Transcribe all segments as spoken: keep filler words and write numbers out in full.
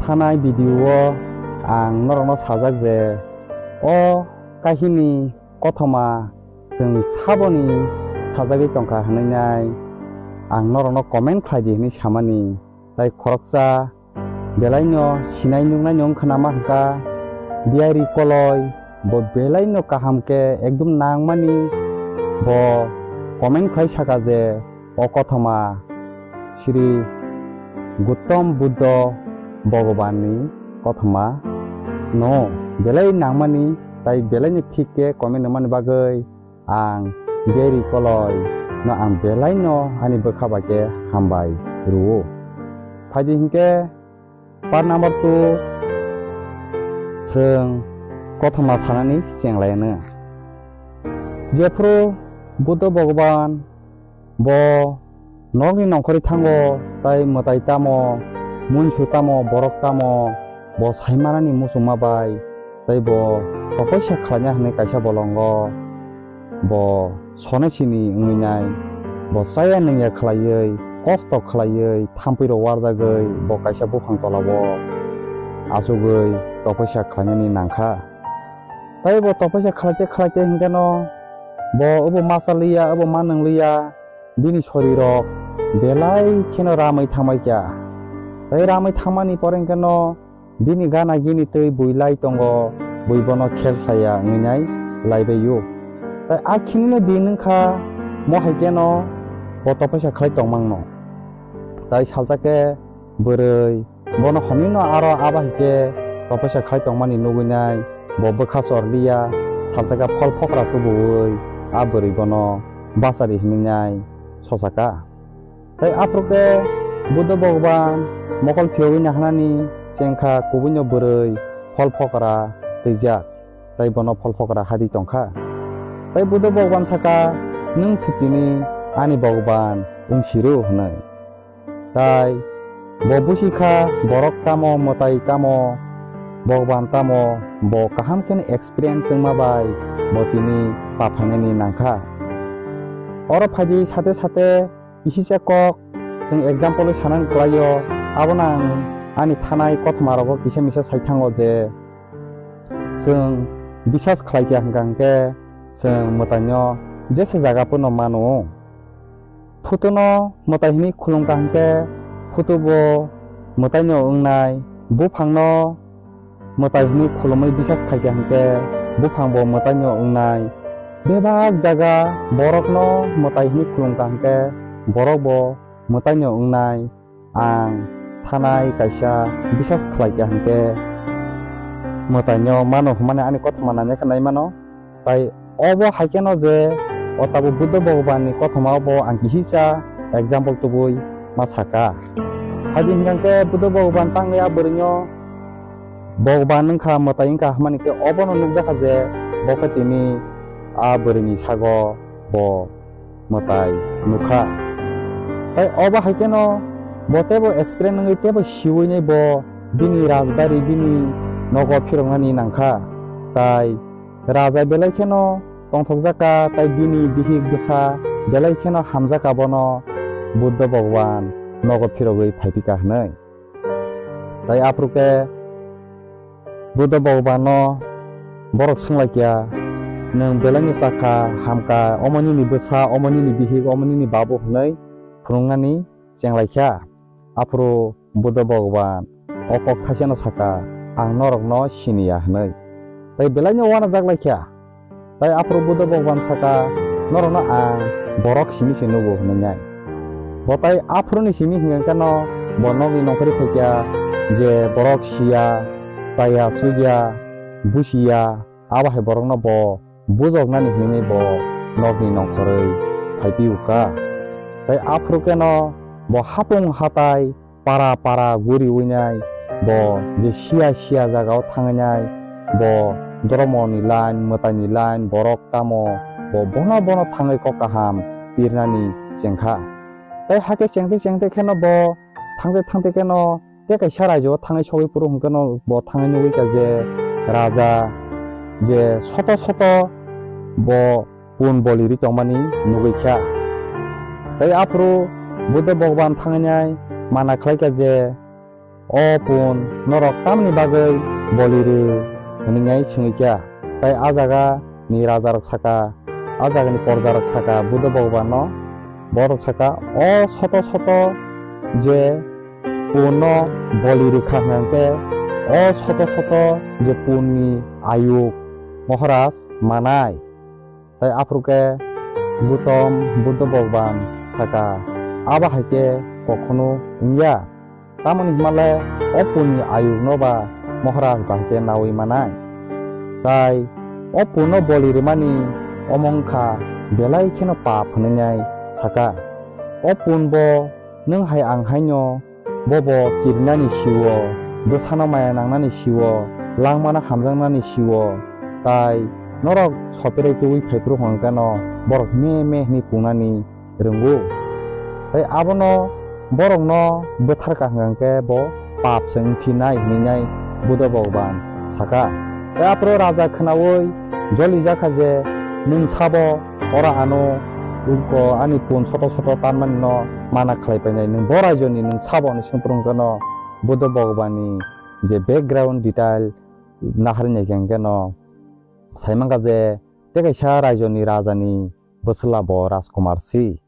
Thanai video o ang norokno sajak je o kahini kothoma chwng saboni sajagwi tongkha hwnwi ang norokno comment khlai di hwnwi samani. Tai khoroksa belaino sinai nuknai no wngkha nama hwnkha Diary Koloi, bo belaino kaham khe ekdum nangmani, bo comment khlai saka je o kothoma Sri Gautam Buddha Bhagavan ni kothoma no belai nangmani, tai belaino thik khe comment rwmani bagwi ang Diary Koloi no ang belaino ani bwkha bai khe hambai rwo. Phaidi hinkhe part number two, chwng kothoma sanani chenglai ano. Jephru Buddha Bhagavan bo nokni nongkhorwi thango, tai mwtai tamo, munsu tamo, borok tamo, bo saimanani muchungma bai, tai bo topoisa khlaina hwnwi kaisa bolongo bo sonaisini wngwi nai, bo chaya nungya khlaiwi, kosto khlaiwi, thampui rok warjagwi bo kaisa buphang tolao achugwi topoisa khlainani nangkha. Tai bo topoisa khlaite khlaite hinkhe no bo obo ma chaliya, obo ma nwngliya, bini sorirok belai kheno ramwi thangbai kha. Tai ramwi thangmani pore hinkhe no bini gana gini twi bui lai tongo, bui bono khel khlaiya wngwi nai laibai-o. Tai a khinino din wngkha, mo hai kheno bo topoisa khlai tongmangno. Tai salsa khe bwrwi bono homino aro abo hai khe topoisa khlai tongmani nugwi nai, bo bwkha chorliya, salsa khe phol phokra tubuwi a bwrwi bono bachari hinwi nai sosa kha. Tai aphuru khe Buddha Bhagavan mokol phiyogwi naharnani chengkha kubuino bwrwi phol phokra twijak, tai bono phol phokra hadi tongkha. Tai Buddha Bhagavan saka, "Nwng se tini ani Bhagavan wng siru," hwnwi. Tai bo busi kha borok tamo, mwtai tamo, Bhagavan tamo, bo kaham kheno experience wngma bai bo tini paphainani nangkha. Oro phaidi sate sate kisisa kok chwng example-wi sanani kwlaio, abono ang ani thanai kothoma rogo kisa misa sai thango je chwng bisas khlai kha hwnkha hwnkhe chwng mwtaino jesa jaga phano mano. Phutuno mwtai hwnwi khulum kha hwnkhe phutu bo mwtaino wngnai, buphangno mwtai hwnwi khulumwi bisas khai kha hwnkhe buphang bo mwtaino wngnai. Bebak jaga borokno mwtai hwnwi khulum kha hwnkhe borok bo mwtaino wngnai. Ang thanai kaisa bisas khlai kha hwnkhe mwtaino mano hwnmani ani kothoma nanya khe nai mano. Tai obo hai kheno je o tabuk Buddha Bhagavan ni kothoma bo ang kisa example tubui ma saka. Hai di hwnkhe Buddha Bhagavan tangwi a bwrwino Bhagavan wngkha, mwtai wngkha hwnmani khe obono nukjakha je bo khe tini a bwrwini sago bo mwtai nukha. Tai obo hai kheno bo teibo experience wngwi teibo siwinai bo bini rajbari bini nogo phiroknani nangkha. Tai raja belai kheno tongthokjak kha, tai bini bihik bwsa belai kheno hamjak kha bono Buddha Bhagavan nogo phirogwi phaiphi kha hwnwi. Tai aphuru khe Buddha Bhagavan no borok swnglaikha, "Nwng belai no chakha, hamkha, omo nini bwsa, omo nini bihik, omo nini babu," hwnwi phunuknani chenglaikha. Aphuru Buddha Bhagavan o kok thaisano sakha, "Ang norokno siniya," hwnwi. Tai belai no uanajak laikha. Tai aphuru Buddha Bhagavan saka, "Norokno ang borok simi se nugo," hwnwi nai. Bo tai aphuruni simi hwnkhe no bo nokni nongkhorwi phaikha je borok siya, chaya, chukya, busiya, abo hai borokno bo bujoknani hwnwi bo nokni nongkhorwi phaiphiyukha. Tai aphuru khe no bo hapung hatai para para guriwi nai bo je siya siya jaga o thangwi nai bo dormo ni line, mwtai ni line, borok tamo bo bono bono thangwi kok kaham pirnani chengkha. Tai hakhe chengte chengte kheno bo thangte thangte kheno tei kaisa raijao thangwi sogwi phuru hwnkhe no bo thangwi nugwi kha je raja je soto soto bo pun boliri tongmani nugwi kha. Tai aphuru Buddha Bhagavan thangwi nai mana khlai kha je O pun norok tamni bagwi boli rw? Hwnwi swngwi kha. Tai a jaga ni raja rok saka, a jaga ni porja rok saka Buddha Bhogoban no, borok saka, o soto soto je pun no boli rwkha hwnkhe, o soto soto je pun ni ayuk Maharaj manai. Tai aphuru khe Gautam Buddha Bhogoban saka, abo hai khe kokhono wngya. Tamoni hwnmale o punni ayukno ba Maharaj bahai khe naui manai. Tai o punno boli rwmani omo wngkha belai kheno pap hwnwi saka. O punbo nwng hai ang haino bobo kirinani sio, bwsano maya nangnani sio, langmano hamjaknani sio, tai norok sopirai tubui phaiphuru hwnkhe no borok me me hwnwi pungnani rwngo. Tai abono borokno bwtharkha hwnkhe bo pap se wngphinai hwnwi Buddha Bhogoban saka. Tai aphuru raja khwnaui jolijakha je, "Nwng sabo oro ano uko ani pun soto soto tanmani no mana khlai painai, nwng bo raijoni nwng sabo?" hwnwi swngphuru hwnkhe no Buddha Bhogobanni je background detail naharwi naikha hwnkhe no saimankha je tei kaisa raijoni rajani bwswla bo Rajkumar si.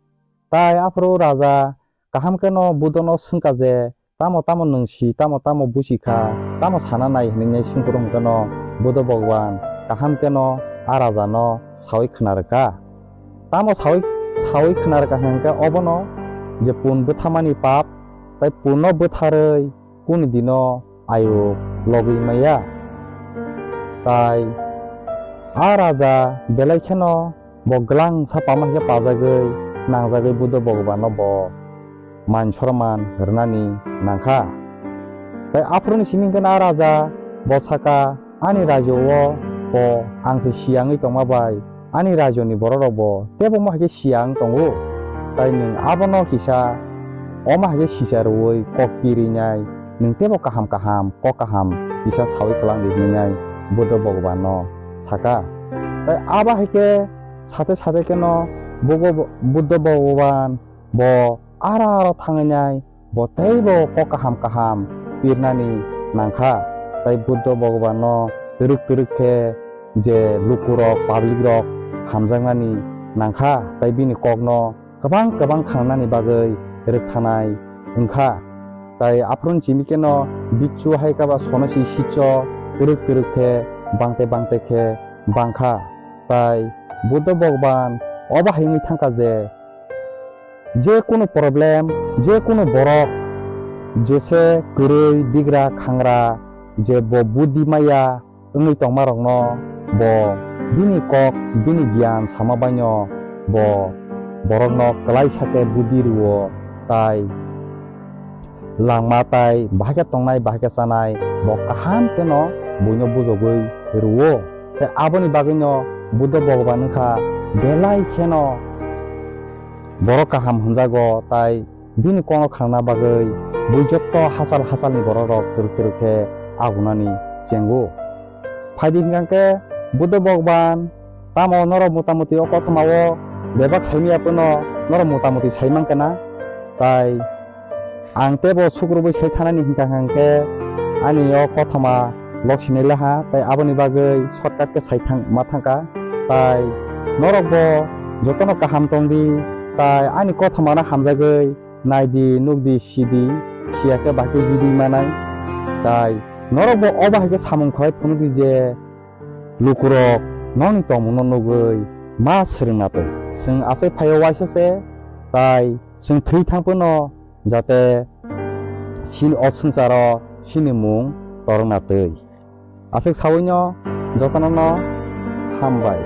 Tai aphuru raja kaham kheno Buddhono swngkha je, "Tamo tamo nwng si, tamo tamo busi kha, tamo sana nai?" hwnwi swngphuru hwnkhe no Buddha Bhogoban kaham kheno a rajano saui khna rwkha. Tamo saui, saui khna rwkha hwnkhe obono je pun bwthamani pap, tai punno bwtharwi kunu dino ayuk logwi maya. Tai a raja belai kheno bo gwlangsa pama khe pajagwi nangjagwi Buddha Bhogobano bo man sorman rwnani nangkha. Tai aphuruni simi hwnkhe a raja bo saka, "Ani rajyo o bo ang se siyangwi tongma bai ani rajyoni borok rok bo tebo mo hai khe siyang tongo. Tai nwng abono kisa omo hai khe sisa rwui kok kirinai, nwng tebo kaham kaham kok kaham kisa saui kwlangdi," hwnwi Buddha Bhogoban no saka. Tai abo hai khe sate sate kheno Bugo-, Buddha Bhogoban bo ara aro thangwi nai, bo teibo kok kaham kaham pirnani nangkha. Tai Buddha Bhogoban no twrwk twrwk khe je lukurok, public rok hamjaknani nangkha, tai bini kokno kwbang kwbang khangnani bagwi rwkthanai wngkha. Tai aphuruni simi kheno bichu hai khe ba sonasi sicho twrwk twrwk khe bangte bangte khe bangkha. Tai Buddha Bhogoban obo hai wngwi thangkha je, je kunu problem, je kunu borok, jese kwrwi, bigra, khangra, je bo buddhi maya wngwi tongmarokno bo bini kok, bini giyan sama baino bo borokno kwlaisa khe buddhi rwo, tai langma tai bahai khe tongnai, bahai khe chanai bo kaham kheno buino bujogwi rwo. Tei aboni bagwino Buddha Bhogoban wngkha belai kheno borok kaham hwnjago, tai bini kokno khanna bagwi bui jotto hachal hachalni borok rok twrwk twrwk khe agunani chengo. Phaidi hwnkha khe Buddha Bhogoban tamo norok motamoti o kothoma o bebak saimaya phano norok motamoti saimankha na, tai ang tebo sukrubui sai thanani hwnkha hwnkhe ani o kothoma lok sinai laha, tai aboni bagwi shortcut khe sai thang ma thangkha. Tai norok bo jotono kaham tongdi, tai ani kothoma no hamjagwi naidi, nukdi, sidi, siya khe bahai khe jidi manai. Tai norok bo o bahai khe samung khai phunukdi je lukurok nokni tongmungno nugwi ma swrwngna twi. Chwng aswk phaio waisa se, tai chwng thwi thang phano jate chini o swngcharo chini mung torokna twi. Aswk sawino jotono no hambai.